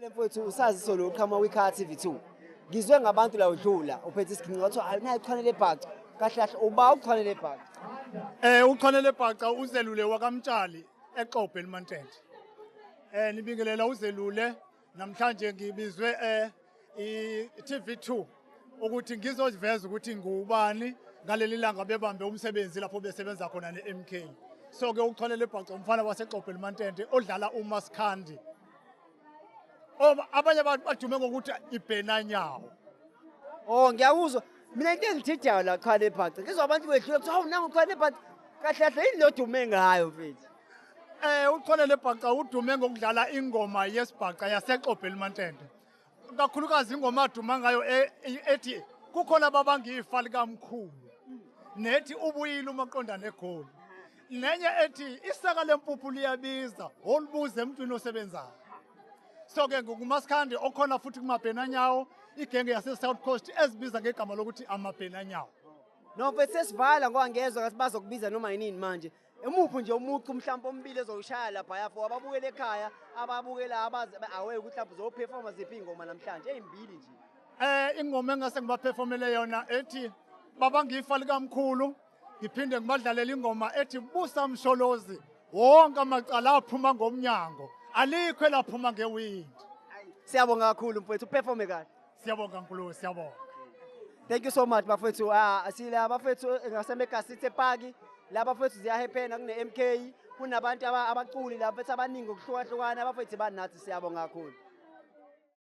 Le mfowethu usaziso lo qhamuka kwiKhaya TV2. Ngizwe ngabantu la udlula uphethe isiginci kwathiwa awunayo uchwane lebhaca. Kahle kahle uba uchwane lebhaca. Uchwane lebhaca uZelule wakaMtshali eXobhe eLimantende. Nibingelela uZelule namhlanje ngibizwe i-TV2 ukuthi ngizoziveza ukuthi ngubani ngaleli langa bebambe umsebenzi lapho besebenza khona ne-MK. So ke uchwane lebhaca umfana waseXobhe eLimantende odlala uMaskhandi. Abanye abantu badume ngokuthi ibhenanyawo. Oh, ngiyakuzwa. Mina into engithidayo la chwane lebhaca. Ngizwa abantu bedlula kuthiwa hawu nangu chwane lebhaca. Kahle kahle yini lo dume ngayo mfethu? Uchwane lebhaca udume ngokudlala ingoma yesibhaca yaseXobhe eLimantende. Kakhulukazi ingoma aduma ngayo ethi kukhona ababangifa likamkhulu. Nethi ubuyile umaqondana egoli. Nenye ethi isaka lempuphu liyabiza, olubuze emntwini osebenzayo. So ke nguMasikhandi okhona futhi kumabhenanyawo, igenge yase-South Coast ezibiza ngegama lokuthi amabhenanyawo. No mfethu, sesivala ngoba ngezwa ngathi bazokubiza noma yinini manje. Emuphi nje umucu mhlawumbe omibili ezowushaya lapha for ababukela ekhaya, ababukela abazi awe ukuthi mhlawumbe uzoperforma ziphi ingoma namhlanje ezimbili nje? Ingoma engase ngibaperformele yona ethi babangifa likamkhulu, ngiphinde ngibadlalele ingoma ethi busa Msholozi, wonke amacala aphuma ngomnyango, alikho elaphuma ngewindi. Siyabonga kakhulu mfowethu, uperforme kahle. Siyabonga nkulu, siyabonga. Thank you so much bafethu. Ah, sila bafethu ngaseMega City Park. La bafethu ziyahephena kune MK, kunabantu abaculi la bafethu abaningi ngokuhlukahlukana, abafethu banathi, siyabonga kakhulu.